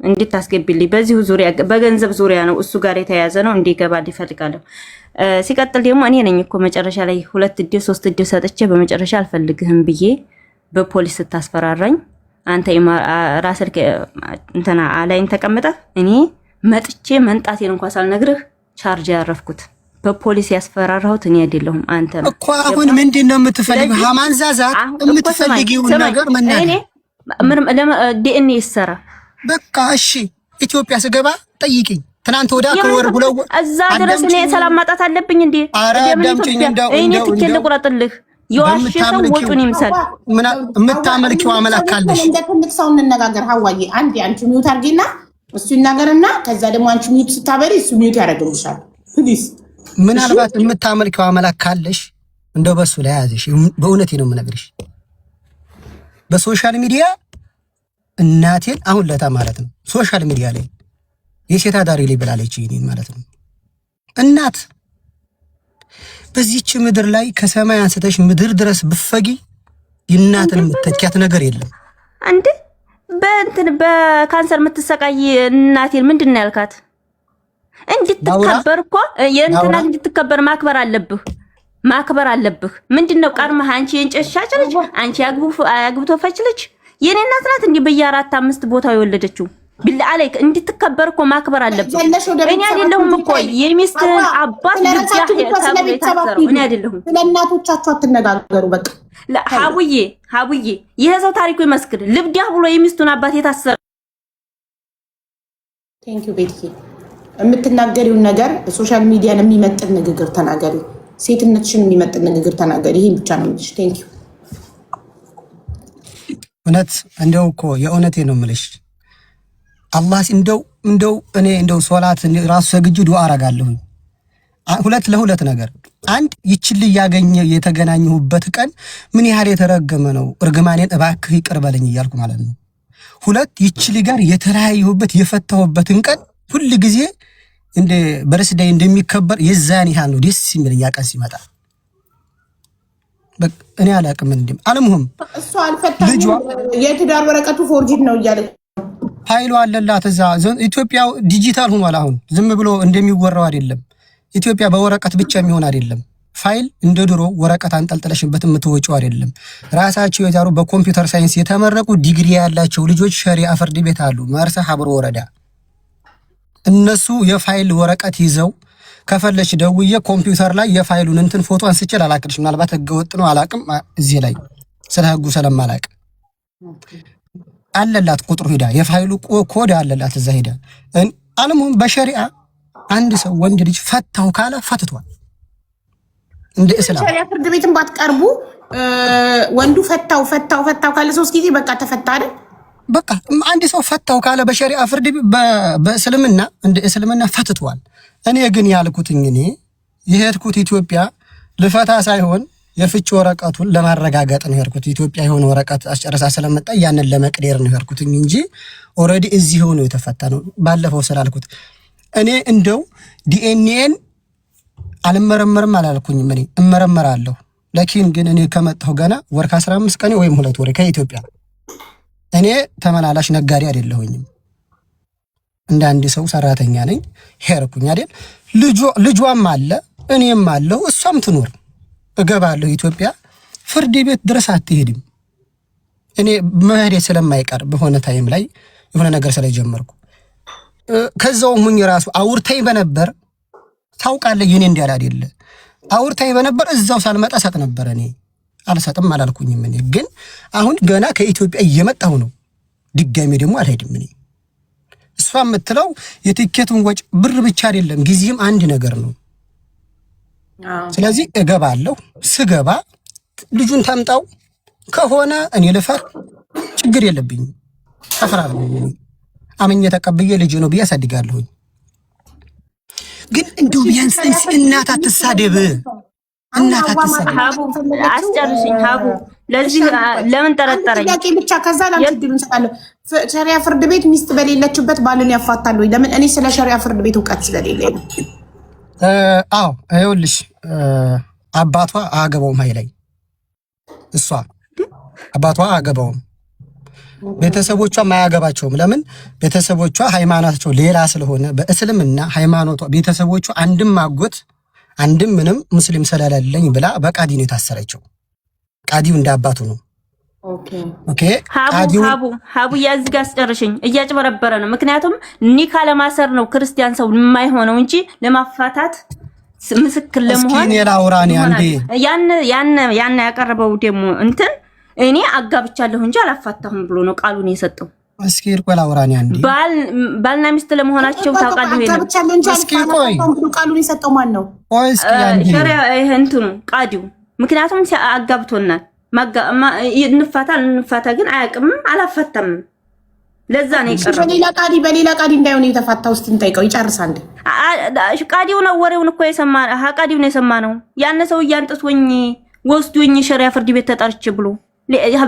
እንድታስገቢልኝ በዚሁ ዙሪያ በገንዘብ ዙሪያ ነው እሱ ጋር የተያያዘ ነው እንዲገባልኝ እፈልጋለሁ። ሲቀጥል ደግሞ እኔ ነኝ እኮ መጨረሻ ላይ ሁለት እድል ሶስት እድል ሰጥቼ በመጨረሻ አልፈልግህም ብዬ በፖሊስ ስታስፈራራኝ አንተ ራስህ እንትና አላይን ተቀምጠህ እኔ መጥቼ መንጣቴን እንኳን ሳልነግርህ ቻርጅ ያረፍኩት በፖሊስ ያስፈራራሁት እኔ አይደለሁም አንተ ነው እኮ። አሁን ምንድን ነው የምትፈልጊው? ማንዛዛት የምትፈልጊውን ነገር መናገር። ዲኤንኤ ይሰራ። በቃ እሺ፣ ኢትዮጵያ ስገባ ጠይቂኝ። ትናንት ወዲያ ከወር ሁለት እዛ ድረስ እኔ ሰላም ማጣት አለብኝ እንዴ? ኧረ አዳምጪኝ። እንደው እኔ ትኬት ልቁረጥልህ። የዋሸ ሰው ወጩን ይምሰል። የምታመልኪው አምላክ ካለሽ እንደ ትልቅ ሰው እንነጋገር። ሀዋዬ አንዴ አንቺ mute አድርጊና እሱ ይናገርና ከዛ ደግሞ አንቺ mute ስታበሪ እሱ mute ያደርግልሻል። Please። ምናልባት የምታመልኪው አምላክ ካለሽ እንደው በሱ ላይ ያዘሽ። በእውነቴ ነው የምነግርሽ። በ social media እናቴን አሁን ለታ ማለት ነው social media ላይ የሴት አዳሪ ላይ ብላለች እኔን ማለት ነው። እናት በዚህች ምድር ላይ ከሰማይ አንስተሽ ምድር ድረስ ብፈጊ የእናትን የምትተኪያት ነገር የለም። እንዴ፣ በእንትን በካንሰር የምትሰቃይ እናቴን ምንድን ነው ያልካት? እንድትከበር እኮ የእንትናት እንድትከበር ማክበር አለብህ፣ ማክበር አለብህ። ምንድን ነው ቀድመህ አንቺ የእንጨት ሻጭ ልጅ፣ አንቺ አግብቶ ፈች ልጅ፣ የኔ እናት ናት እንዲህ በየአራት አምስት ቦታው የወለደችው። ቢላ አለይክ እንድትከበር እኮ ማክበር አለብህ። እኔ አይደለሁም እኮ የሚስትህን አባት ተብሎ የታሰረው እኔ አይደለሁም። ስለ እናቶቻችሁ አትነጋገሩ። በቃ ሀቡዬ ሀቡዬ፣ ይሄ ሰው ታሪኩ ይመስክር። ልብዲያ ብሎ የሚስቱን አባት የታሰረ Thank you ቤትዬ። የምትናገሪውን ነገር social media ን የሚመጥን ንግግር ተናገሪ። ሴትነትሽን የሚመጥን ንግግር ተናገሪ። ይሄን ብቻ ነው የምልሽ። Thank you። እውነት እንደው እኮ የእውነቴ ነው የምልሽ። አላህ እንደው እኔ እንደው ሶላት ራሱ ሰግጄ ዱዓ አረጋለሁኝ። ሁለት ለሁለት ነገር፣ አንድ ይችን ልጅ ያገኘ የተገናኘሁበት ቀን ምን ያህል የተረገመ ነው፣ እርግማኔን እባክህ ይቅር በለኝ እያልኩ ማለት ነው። ሁለት ይች ልጅ ጋር የተለያየሁበት የፈታሁበትን ቀን ሁል ጊዜ እንደ birthday እንደሚከበር የዛን ያህል ነው ደስ የሚለኝ ያ ቀን ሲመጣ። በቃ እኔ አላቅም እንዲም አለምሁም። እሷ አልፈታም፣ የትዳር ወረቀቱ forged ነው እያለች። ፋይሉ አለላት እዛ። ኢትዮጵያ ዲጂታል ሆኗል። አሁን ዝም ብሎ እንደሚወራው አይደለም። ኢትዮጵያ በወረቀት ብቻ የሚሆን አይደለም። ፋይል እንደ ድሮ ወረቀት አንጠልጥለሽበት የምትወጪው አይደለም። ራሳቸው የዛሩ በ computer science የተመረቁ ዲግሪ ያላቸው ልጆች ሸሪዓ ፍርድ ቤት አሉ፣ መርሳ ሀብሮ ወረዳ። እነሱ የፋይል ወረቀት ይዘው ከፈለሽ ደውዬ ኮምፒውተር ላይ የፋይሉን እንትን ፎቶ አንስቼ ላላክልሽ። ምናልባት ህገ ወጥ ነው አላቅም፣ እዚህ ላይ ስለ ህጉ ስለማላቅ። አለላት ቁጥሩ ሂዳ የፋይሉ ኮድ አለላት እዛ ሂዳ። አለሙም በሸሪዓ አንድ ሰው ወንድ ልጅ ፈታው ካለ ፈትቷል። እንደ እስላም ሸሪያ ፍርድ ቤትን ባትቀርቡ ወንዱ ፈታው ፈታው ፈታው ካለ 3 ጊዜ በቃ ተፈታ አይደል? በቃ አንድ ሰው ፈታው ካለ በሸሪዓ ፍርድ በእስልምና እንደ እስልምና ፈትቷል። እኔ ግን ያልኩትኝ እኔ የሄድኩት ኢትዮጵያ ልፈታ ሳይሆን የፍች ወረቀቱን ለማረጋገጥ ነው የሄድኩት። ኢትዮጵያ የሆነ ወረቀት አስጨርሳ ስለመጣ ያንን ለመቅደር ነው የሄድኩትኝ እንጂ already እዚሁ ነው የተፈታ ነው። ባለፈው ስላልኩት እኔ እንደው ዲኤንኤን አልመረመርም አላልኩኝም። እኔ እመረመራለሁ። ለኪን ግን እኔ ከመጣሁ ገና ወር ከ15 ቀን ወይም 2 ወር ከኢትዮጵያ። እኔ ተመላላሽ ነጋዴ አይደለሁኝም። እንደ አንድ ሰው ሰራተኛ ነኝ። ሄርኩኝ አይደል? ልጇም አለ እኔም አለሁ እሷም ትኖር እገባለሁ ኢትዮጵያ። ፍርድ ቤት ድረስ አትሄድም። እኔ መሄዴ ስለማይቀር በሆነ time ላይ የሆነ ነገር ስለጀመርኩ ከዛውም ሁኝ ራሱ አውርተኝ በነበር ታውቃለህ፣ የኔ እንዲያል አይደለ አውርተኝ በነበር እዛው ሳልመጣ ሰጥ ነበር። እኔ አልሰጥም አላልኩኝም። እኔ ግን አሁን ገና ከኢትዮጵያ እየመጣሁ ነው። ድጋሜ ደግሞ አልሄድም። እኔ እሷ የምትለው የትኬቱን ወጭ ብር ብቻ አይደለም፣ ጊዜም አንድ ነገር ነው። ስለዚህ እገባለሁ። ስገባ ልጁን ታምጣው ከሆነ እኔ ልፈር፣ ችግር የለብኝም። እፈራለሁ። አምኜ ተቀብዬ ልጅ ነው ብዬ አሳድጋለሁኝ። ግን እንደው ቢያንስ እናት አትሳደብ፣ እናት አትሳደብ። ሀቡ አስጨርሽኝ። ሀቡ ለዚህ ለምን ጠረጠረኝ? ጥያቄ ብቻ ከዛ ላንቺ እድሉን እንሰጣለሁ። ሸሪያ ፍርድ ቤት ሚስት በሌለችበት ባልን ያፋታሉ ወይ? ለምን እኔ ስለ ሸሪያ ፍርድ ቤት እውቀት ስለሌለኝ ነው። አዎ ይኸውልሽ፣ አባቷ አያገባውም። ሀይ ላይ እሷ አባቷ አያገባውም። ቤተሰቦቿ አያገባቸውም። ለምን? ቤተሰቦቿ ሃይማኖታቸው ሌላ ስለሆነ በእስልምና ሃይማኖቷ ቤተሰቦቿ አንድም አጎት አንድም ምንም ሙስሊም ስለሌለኝ ብላ በቃዲ ነው የታሰረችው። ቃዲው እንደ አባቱ ነው። Okay። ሀቡ ሀቡ ሀቡ እዚህ ጋር አስጨርሽኝ። እያጭበረበረ ነው። ምክንያቱም ኒካ ለማሰር ነው ክርስቲያን ሰው የማይሆነው እንጂ ለማፋታት ምስክር ለመሆን እስኪ እኔ ላውራ እኔ አንዴ ያን ያን ያን ያቀረበው ደግሞ እንትን እኔ አጋብቻለሁ እንጂ አላፋታሁም ብሎ ነው ቃሉን የሰጠው። እስኪ እርቆ ላውራ እኔ አንዴ። ባልና ሚስት ለመሆናቸው ታውቃለህ ወይ ነው። አጋብቻለሁ እንጂ እስኪ ቆይ አልፋታሁም ብሎ ቃሉን የሰጠው ማን ነው? ቆይ እስኪ አንዴ ሸሪያ ይሄ እንትኑ ቃዲው። ምክንያቱም አጋብቶናል፣ እንፋታ እንፋታ ግን አያውቅም፣ አላፋታም። ለዛ ነው የቀረው። በሌላ ቃዲ እንዳይሆን የተፋታው እስኪ እንጠይቀው። ይጨርስ አንዴ። ቃዲው ነው ወሬውን እኮ የሰማ፣ ቃዲው ነው የሰማ ነው። ያን ሰው እያንጥቶኝ ወስዶኝ ሸሪያ ፍርድ ቤት ተጠርቼ ብሎ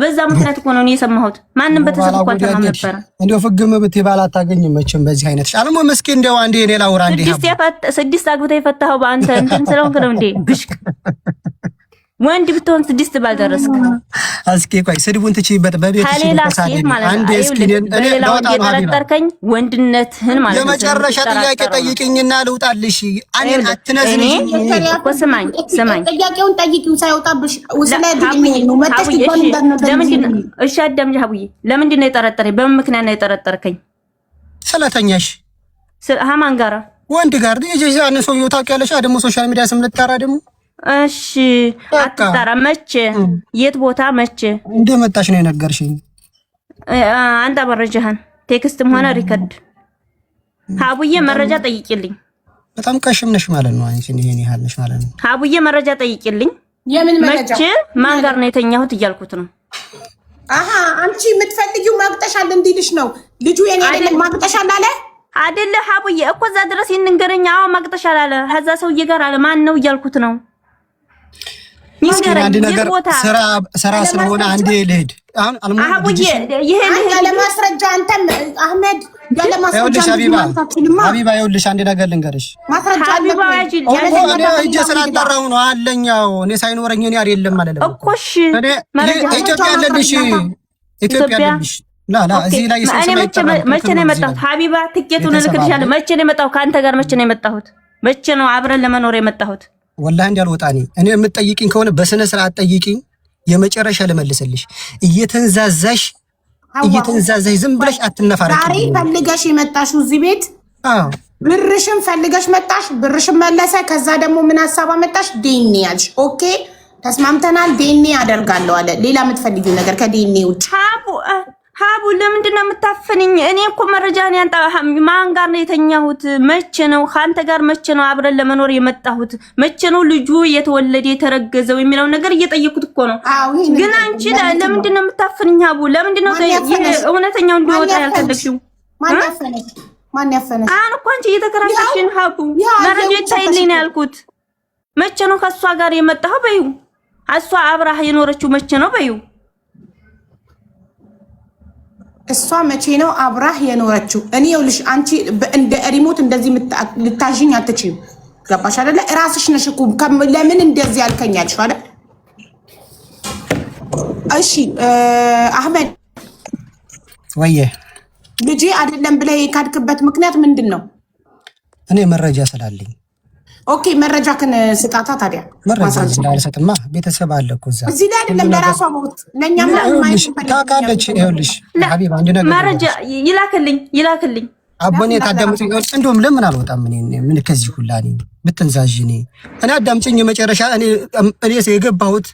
በዛ ምክንያት እኮ ነው እኔ የሰማሁት። ማንም በተሰብ እኮ አልሰማም ነበረ። እንደው ፍግም ብትይ ባል አታገኝም መቼም በዚህ አይነት አለሞ መስኪ እንደው አንዴ እኔ ላውራ አንዴ። ስድስት አግብተህ የፈታኸው በአንተ እንትን ስለሆንክ ነው እንዴ? ብሽክ ወንድ ብትሆን ስድስት ባልደረስክ። እስኪ ቆይ ስድቡን ትችይበት በቤት ከሌላ ሴት ማለት ነው። አንዴ እስኪ እኔ በሌላ ወንድ የጠረጠርከኝ ወንድነትህን ማለት ነው። የመጨረሻ ጥያቄ ጠይቅኝና ልውጣልሽ። እኔን አትነዝንሽ እኮ ስማኝ ስማኝ፣ ጥያቄውን ጠይቂው ሳይወጣብሽ ስለ ዲኤንኤ ነው መጣሽ ትባል እንዳልነበር። ለምንድን ነው? እሺ አዳምጪ ሀቡዬ፣ ለምንድን ነው የጠረጠረኝ? በምን ምክንያት ነው የጠረጠርከኝ? ስለተኛሽ። ሀማን ጋራ? ወንድ ጋር ያን ሰውዬው ታውቂያለሽ። ደግሞ social media ስም ልጠራ ደግሞ። እሺ አትጠራ። መቼ? የት ቦታ? መቼ? እንደመጣሽ ነው የነገርሽኝ። አንተ መረጃህን text ም ሆነ record ሀቡዬ መረጃ ጠይቂልኝ። በጣም ቀሽም ነሽ ማለት ነው። አንቺ ይሄን ያህል ነሽ ማለት ነው። ሀቡዬ መረጃ ጠይቂልኝ። የምን መረጃ? መቼ ማን ጋር ነው የተኛሁት እያልኩት ነው። አሀ አንቺ የምትፈልጊው ማግጠሻል እንዲልሽ ነው። ልጁ የኔ አይደለም ማግጠሻል አለ። አይደለ ሀቡዬ እኮ እዛ ድረስ ይንገረኛ። አዎ ማግጠሻል አለ ከዛ ሰውዬ ጋር አለ። ማን ነው እያልኩት ነው። አንድ ነገር ስራ ስራ ስለሆነ አንዴ ልሂድ። አሁን ሀቡዬ ይሄ ያለ ማስረጃ አንተም አህመድ ያለ ማስረጃ ሀቢባ ሀቢባ ይኸውልሽ አንድ ነገር ልንገርሽ። ማስረጃ አለ እኔ ሂጄ ስላጣራሁ ነው አለኛው። እኔ ሳይኖረኝ እኔ አይደለም ማለት ነው እኮ። እሺ እኔ ኢትዮጵያ አለልሽ፣ ኢትዮጵያ አለልሽ። ላ ላ እዚህ ላይ ሰው እኔ መቼ ነው የመጣሁት? ሀቢባ ትኬቱን እልክልሻለሁ። መቼ ነው የመጣሁት? ከአንተ ጋር መቼ ነው የመጣሁት? መቼ ነው አብረን ለመኖር የመጣሁት? ወላሂ እንዳልወጣ እኔ የምትጠይቂኝ ከሆነ በስነ ስርዓት ጠይቂኝ። የመጨረሻ ልመልስልሽ። እየተንዛዛሽ እየተንዛዛሽ ዝም ብለሽ አትነፋረቂ። ዛሬ ፈልገሽ የመጣሽው እዚህ ቤት ብርሽን ፈልገሽ መጣሽ፣ ብርሽን መለሰ። ከዛ ደግሞ ምን ሀሳብ አመጣሽ? ዲኤንኤ ያልሽ። Okay ተስማምተናል፣ ዲኤንኤ አደርጋለሁ አለ። ሌላ የምትፈልጊው ነገር ከዲኤንኤ ውጭ? ሀቡ ሀቡ ለምንድን ነው የምታፍንኝ? እኔ እኮ መረጃ ያንጣ። ማን ጋር ነው የተኛሁት? መቼ ነው ከአንተ ጋር መቼ ነው አብረን ለመኖር የመጣሁት? መቼ ነው ልጁ የተወለደ የተረገዘው የሚለው ነገር እየጠየኩት እኮ ነው። ግን አንቺ ለምንድን ነው የምታፍንኝ? ሀቡ ለምንድን ነው እውነተኛው እንዲወጣ ያልፈለግሽው? ማን ያፈነሽ? ማን ያፈነሽ? አሁን እኮ አንቺ እየተከራከርሽን። ሀቡ መረጃ ይታይልኝ ነው ያልኩት። መቼ ነው ከእሷ ጋር የመጣኸው በይው። እሷ አብራህ የኖረችው መቼ ነው በይው። እሷ መቼ ነው አብራህ የኖረችው? እኔ ይኸውልሽ፣ አንቺ እንደ remote እንደዚህ ልታዥኝ አትችይም። ገባሽ አይደለ? እራስሽ ነሽ እኮ ለምን እንደዚህ ያልከኝ ያልሽው አይደል? እሺ አህመድ ወየ ልጄ አይደለም ብለህ የካድክበት ምክንያት ምንድን ነው? እኔ መረጃ ስላለኝ። Okay መረጃክን ስጣታ ታዲያ። መረጃ ስላልሰጥማ ቤተሰብ አለ እኮ እዛ። እዚህ ላይ አይደለም ለራሷ ሞት ለእኛም ታውቃለች። ይኸውልሽ ሀቢብ አንድ ነገር መረጃ ይላክልኝ ይላክልኝ። አቦኔ ታዳምጪኝ። እንደውም ለምን አልወጣም? እኔ ምን ከዚህ ሁላ እኔ ብትንዛዥ እኔ አዳምጪኝ። የመጨረሻ እኔ የገባሁት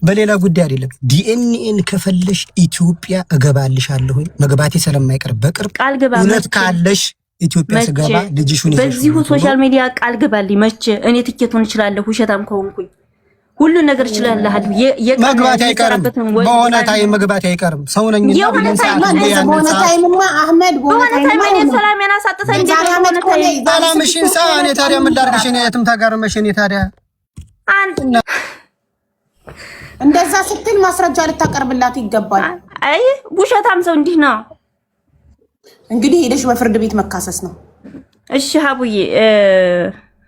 በሌላ ጉዳይ አይደለም። ዲኤንኤን ከፈለሽ ኢትዮጵያ እገባልሻለሁ። መግባቴ ስለማይቀር በቅርብ ቃል ግባ። እውነት ካለሽ ኢትዮጵያ ስገባ ልጅሽን በዚሁ social media ቃል ግባልኝ። መቼ እኔ ትኬቱን እችላለሁ፣ ውሸታም ከሆንኩኝ ሁሉ ነገር እችላለሁ። መግባት አይቀርም፣ በሆነ time መግባት አይቀርም። ሰው ነኝ። የሆነ time በሆነ time ማ አህመድ በሆነ time እኔ ሰላሜን አሳጥተኝ እንዴት በሆነ time? ሰላምሽን ሳ እኔ ታዲያ ምን ላድርግሽ? እኔ የትም ታጋርመሽ እኔ ታዲያ አንድ እንደዛ ስትል ማስረጃ ልታቀርብላት ይገባል። አይ ውሸታም ሰው እንዲህ ነው። እንግዲህ ሄደሽ በፍርድ ቤት መካሰስ ነው። እሺ ሀቡዬ፣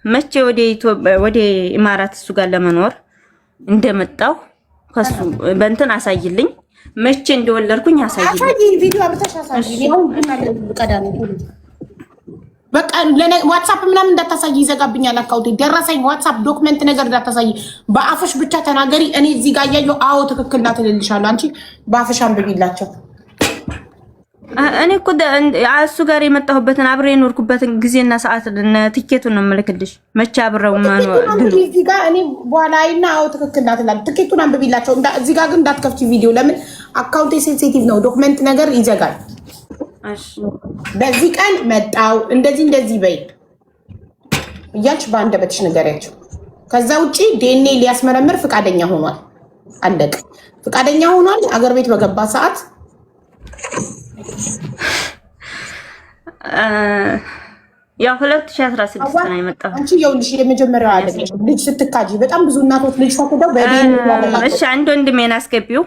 መቼ ወደ ኢትዮጵያ ወደ ኢማራት እሱ ጋር ለመኖር እንደመጣሁ ከሱ በእንትን አሳይልኝ። መቼ እንደወለድኩኝ አሳይልኝ። አሳይ፣ ቪዲዮ አብርተሽ አሳይ። አሁን ቡና ልቀዳ ነው። በቃ WhatsApp ምናምን እንዳታሳይ፣ ይዘጋብኛል account። ደረሰኝ WhatsApp document ነገር እንዳታሳይ፣ በአፍሽ ብቻ ተናገሪ። እኔ እዚህ ጋር እያየሁ አዎ ትክክል ናት እልልሻለሁ። አንቺ በአፍሽ አንብቢላቸው። እኔ እኮ እሱ ጋር የመጣሁበትን አብሬ የኖርኩበትን ጊዜና ሰዓት ትኬቱን ነው የምልክልሽ። መቼ አብረው እዚህ ጋር እኔ በኋላ አይና አዎ ትክክል ናት እላለሁ። ትኬቱን አንብቢላቸው። እዚህ ጋር ግን እንዳትከፍቺ ቪዲዮ። ለምን account ኤ sensitive ነው፣ document ነገር ይዘጋል። በዚህ ቀን መጣው እንደዚህ እንደዚህ በይ እያልሽ በአንደበትሽ ንገሪያቸው። ከዛ ውጭ ዲኤንኤ ሊያስመረምር ፈቃደኛ ሆኗል። አለቅ ፈቃደኛ ሆኗል። አገር ቤት በገባ ሰዓት ያው 2016 ነው የመጣሁት። አንቺ ይኸውልሽ የመጀመሪያው አይደለሽም። ልጅ ስትካጂ በጣም ብዙ እናቶች ልጅ ፈቅደው በዲኤንኤ። እሺ፣ አንድ ወንድሜን አስገቢው።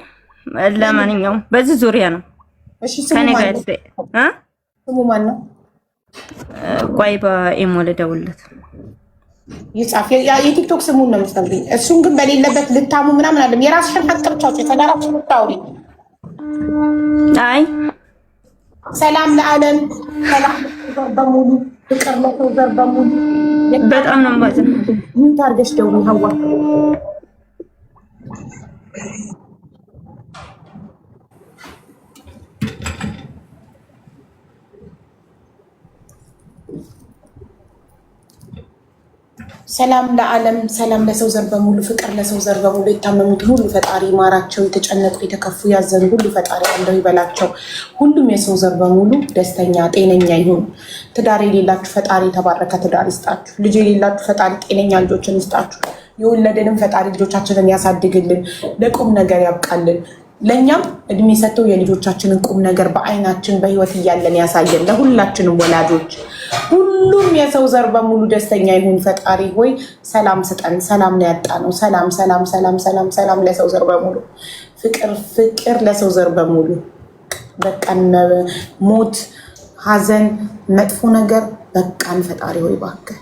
ለማንኛውም በዚህ ዙሪያ ነው። እሺ፣ ስሙ ማን ነው? ስሙ ማን ነው? ቆይ በ imo ልደውልለት። ይጻፍ። የ TikTok ስሙን ነው የምትነግሪኝ። እሱን ግን በሌለበት ልታሙ ምናምን አለም። የራስሽን ሀቅ ብቻ አውጪ። ስለራስሽ ልታውሪ። አይ ሰላም ለዓለም፣ ሰላም ለሰው ዘር በሙሉ፣ ፍቅር ለሰው ዘር በሙሉ። በጣም ነው የማዝነው። ምን ታርገሽ ደውይ ሀዋ። ሰላም ለዓለም፣ ሰላም ለሰው ዘር በሙሉ፣ ፍቅር ለሰው ዘር በሙሉ። የታመሙትን ሁሉ ፈጣሪ ማራቸው። የተጨነቁ፣ የተከፉ፣ ያዘኑ ሁሉ ፈጣሪ አለው ይበላቸው። ሁሉም የሰው ዘር በሙሉ ደስተኛ ጤነኛ ይሁን። ትዳር የሌላችሁ ፈጣሪ የተባረከ ትዳር ይስጣችሁ። ልጅ የሌላችሁ ፈጣሪ ጤነኛ ልጆችን ይስጣችሁ። የወለደንም ፈጣሪ ልጆቻችንን ያሳድግልን፣ ለቁም ነገር ያብቃልን። ለእኛም እድሜ ሰጥተው የልጆቻችንን ቁም ነገር በአይናችን በህይወት እያለን ያሳየን። ለሁላችንም ወላጆች ሁሉም የሰው ዘር በሙሉ ደስተኛ ይሁን። ፈጣሪ ሆይ ሰላም ስጠን። ሰላም ነው ያጣነው። ሰላም ሰላም ሰላም ሰላም ሰላም ለሰው ዘር በሙሉ፣ ፍቅር ፍቅር ለሰው ዘር በሙሉ። በቃን ሞት፣ ሀዘን፣ መጥፎ ነገር በቃን። ፈጣሪ ሆይ እባክህ።